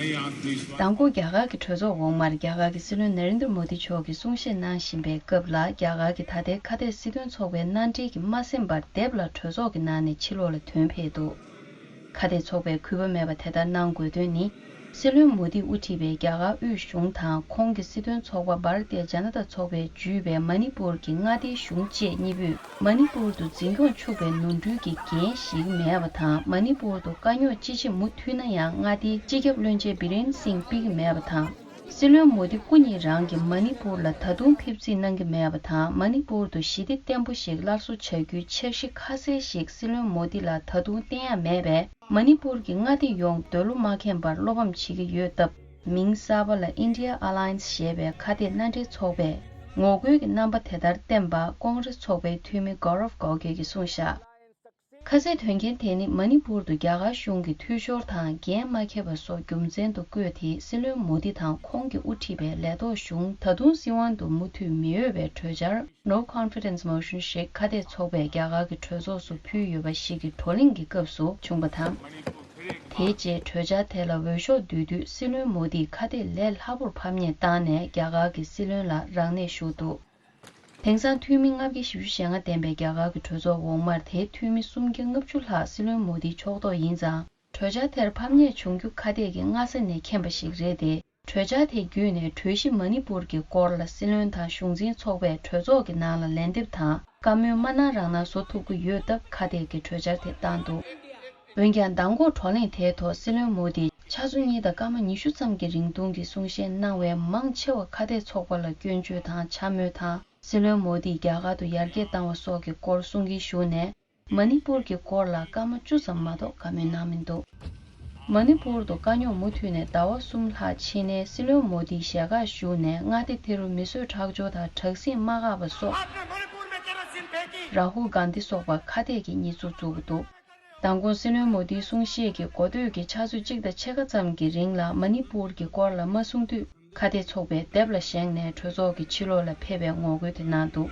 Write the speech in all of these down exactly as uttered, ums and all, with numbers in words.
མདང་དགོང་རྒྱ་གར་གྱི་གྲོས་ཚོགས་འོག་མར་རྒྱ་གར་གྱི་སྲིད་བློན་ན་རེན་དྲ་མོ་དི་མཆོག་གིས་གསུང་བཤད་གནང་བཞིན་པའི་སྐབས་ལ། རྒྱ་གར་གྱི་ད་ལྟའི་ཁ་གཏད་སྲིད་དོན་ཚོགས་པའི་མནའ་འབྲེལ་གྱིས་མ་གསན་པར་སྡེབ་ལ་གྲོས་ཚོགས་ཀྱི་ནང་ནས་ཕྱི་ལོགས་ལ་ཐོན་ཕེབས་འདུག་ཁ་གཏད་ཚོགས་པས་གུས་པ་མེད་པ་དེ་ལྟར་གནང་དགོས་དོན་ནི། སྲིད་བློན་མོ་དིས་དབུ་ཁྲིད་པའི་རྒྱ་གར་དབུས་གཞུང་དང་ཁོང་གི་སྲིད་དོན་ཚོགས་པ་Bharatiya Janata ཚོགས་པས་བརྒྱུད་པའི་མ་ཎི་པུར་གྱི་མངའ་སྡེའི་གཞུང་བཅས་གཉིས་པོས་མ་ཎི་པུར་དུ་འཛིན་སྐྱོང་ཆོག་པའི་ནོར་འཁྲུལ་གྱི་འགན་བཞེས་ཀྱི་མེད་པ་དང་། མ་ཎི་པུར་དུ་དཀའ་རྙོག་ཅི་ཆེ་མུ་མཐུད་ན་ཡང་མངའ་སྡེའི་སྤྱི་ཁྱབ་བློན་ཆེན་བི་རེན་སིང་ཕུད་ཀྱི་མེད་པ་དང་། སྲིད་བློན་མོ་དི་སྐུ་ཉིད་རང་གིས་མ་ཎི་པུར་ལ་ད་དུང་ཕེབས་རྩིས་གནང་གི་མེད་པ་དང་། མ་ཎི་པུར་དུ་ཞི་བདེ་བརྟན་པོ་ཞིག་སླར་གསོ་བྱ་རྒྱུའི་འཆར་གཞི་ཁ་གསལ་ཞིག་སྲིད་བློན་མོ་དི་ལ་ད་དུང་བསྟན་ཡ་མེད་པས། མ་ཎི་པུར་གྱི་མངའ་སྡེ་ཡོངས་འདོད་བློ་མ་ཁེངས་པར་བློ་ཕམ་བྱེད་ཀྱི་ཡོད་སྟབས། མིང་གསར་པ་ལ་India Alliance ཞེས་པའི་ཁ་གཏད་མནའ་འབྲེལ་ཚོགས་པས་ངོ་རྒོལ་གྱི་རྣམ་པ་དེ་ལྟར་བསྟན་པ་ཀོང་རེས་ཚོགས་པའི་འཐུས་མི་Gaurav Gogoe གིས་གསུངས་བཞག་ཁ་གསལ་དོན་རྐྱེན་དེ་ནི་མ་ཎི་པུར་དུ་རྒྱ་གར་གཞུང་གི་འཐུས་ཤོར་དང་འགན་མ་འཁྱེར་བ་སོགས་རྒྱུ་མཚན་དུ་བཀོད་དེ། སྲིད་བློན་མོ་དི་དང་ཁོང་གིས་དབུ་ཁྲིད་པའི་ལས་ཐོག་གཞུང་ད་དུང་སྲིད་དབང་དུ་མུ་མཐུད་མི་འོས་པའི་གྲོས་འཆར་No Confidence Motion ཞིག་ཁ་གཏད་ཚོགས་པས་རྒྱ་གར་གྱི་གྲོས་ཚོགས་སུ་ཕུལ་ཡོད་པ་ཞིག་གི་བགྲོ་གླེང་གི་སྐབས་སུ་བྱུང་བ་དང་། དེའི་རྗེས་གྲོས་འཆར་དེ་ལ་འོས་ཤོག་བསྡུས་དུས། སྲིད་བློན་མོ་དིས་ཁ་གཏད་ལས་སླ་པོར་ཕམ་ཉེས་བཏང་ནས་རྒྱ་གར་གྱི་སྲིད་བློན་ལ་རང་གནས་ཞུགས་འདུག་དེང་སང་འཐུས་མི་ལྔ་བརྒྱ་བཞི་བཅུ་ཞེ་ལྔ་ལྡན་པའི་རྒྱ་གར་གྱི་གྲོས་ཚོགས་འོག་མར་དེའི་འཐུས་མི་སུམ་བརྒྱ་ལྔ་བཅུ་ལྷག་སྲིད་བློན་མོ་དིའི་ཕྱོགས་གཏོགས་ཡིན་ཙང་། གྲོས་འཆར་དེར་ཕམ་ཉེས་བྱུང་རྒྱུ་ཁ་གཏད་ཀྱིས་སྔ་ས་ནས་མཁྱེན་པ་ཞིག་རེད་དེ། གྲོས་འཆར་དེ་བརྒྱུད་ནས་གྲོས་གཞི་མ་ཎི་པུར་གྱི་སྐོར་ལ་སྲིད་བློན་དང་གཞུང་འཛིན་ཚོགས་པས་གྲོས་ཚོགས་ཀྱི་ནང་ལ་ལན་འདེབས་དང་བཀའ་མོལ་མ་གནང་རང་གནང་བཟོ་ཐུབ་ཀྱི་ཡོད་སྟབས། ཁ་གཏད་ཀྱིས་གྲོས་འཆར་དེ་བཏང་འདུག་འོན་ཀྱང་། མདང་དགོང་བགྲོ་གླེང་དེའི་ཐོག་སྲིད་བློན་མོ་དིས་ཆུ་ཚོད་གཉིས་དང་སྐར་མ་ཉི་ཤུ་ཙམ་གྱི་རིང་ཐུང་གི་གསུང་བཤད་གནང་བའི་མང་ཆེ་བ་ཁ་གཏད་ཚོགས་པ་ལ་སྐྱོན་བརྗོད་དང་འཕྱ་སྨོད་དང་། སྲིད་བློན་མོ་དིས་རྒྱ་གར་དུ་ཡར་རྒྱས་བཏང་བ་སོགས་ཀྱི་སྐོར་གསུང་གིན་བཞུགས་ནས། མ་ཎི་པུར་གྱི་སྐོར་ལ་སྐར་མ་བཅུ་ཙམ་མ་གཏོགས་བཀའ་མོལ་གནང་མི་འདུག་མ་ཎི་པུར་དུ་དཀའ་རྙོག་མུ་མཐུད་ནས་ཟླ་བ་གསུམ་ལྷག་ཕྱིན་ནས། སྲིད་བློན་མོ་དིའི་ཞལ་ཁ་བཞུགས་ནས་མངའ་སྡེ་དེ་རུ་མི་གསོད་ཁྲག་སྦྱོར་དང་དྲག་ཟིང་མ་བཀག་པ་སོགས། རཱ་ཧུལ་གྷན་དྷི་སོགས་པ་ཁ་གཏད་ཀྱིས་གཉིས་ཚུགས་བཙུགས་ཀྱི་འདུག་མདང་དགོང་སྲིད་བློན་མོ་དིའི་གསུང་བཤད་ཀྱི་འགོ་སྟོད་ཀྱི་ཕྱག་ཚོད་གཅིག་དང་ཕྱེད་ཀ་ཙམ་གྱི་རིང་ལ་མ་ཎི་པུར་གྱི་སྐོར་ལ་མ་གསུང་དུས། ཁ་གཏད་ཚོགས་པས་སྡེབ་ལ་བཞེངས་ནས་གྲོས་ཚོགས་ཀྱི་ཕྱི་ལོགས་ལ་ཕེབས་པའི་ངོ་རྒོལ་དེ་གནང་འདུག་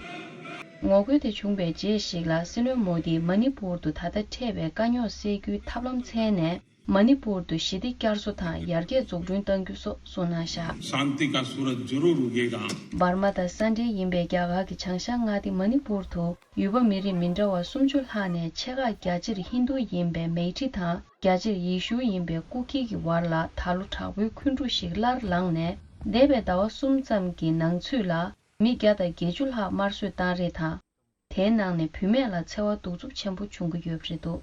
ངོ་རྒོལ་དེ་བྱུང་བའི་རྗེས་ཤིག་ལ་སྲིད་བློན་མོ་དིས་མ་ཎི་པུར་དུ་ད་ལྟ་འཕྲད་པའི་དཀའ་རྙོག་སེལ་རྒྱུའི་ཐབས་ལམ་མཚན་ནས། མ་ཎི་པུར་དུ་ཞི་བདེ་བསྐྱར་གསོ་དང་ཡར་རྒྱས་འཛུགས་སྐྲུན་གཏང་རྒྱུ་སོགས་གསུངས་གནང་བཞག शांति का सूरज जरूर उगेगा। འབར་མ་དང་ས་འབྲེལ་ཡིན་པའི་རྒྱ་གར་གྱི་བྱང་ཤར་མངའ་སྡེ་མ་ཎི་པུར་དུ་ཡུལ་པ་མི་རིགས་མི་འདྲ་བ་སུམ་ཅུ་ལྷག་ནས་ཆེ་ཁག་རྒྱ་ཆེར་ཧིན་རྡུ་ཡིན་པའི་མེ་ཊི་དང་རྒྱ་ཆེར་ཡེ་ཤུ་ཡིན་པའི་ཀུ་ཀི་གི་བར་ལ་ད་ལོ་དྲག་པོའི་འཁོན་འཁྲུག་ཞིག་སླར་ལངས་ནས། འདས་པའི་ཟླ་བ་གསུམ་ཙམ་གྱི་ནང་ཚུད་ལ་མི་བརྒྱ་དང་བརྒྱད་ཅུ་ལྷག་དམར་གསོད་བཏང་རེས་དང་། དེའི་ནང་ནས་བུད་མེད་ལ་འཚེ་བ་གདུག་རྩུབ་ཆེན་པོ་བྱུང་གི་ཡོད་པ་རེད་འདུག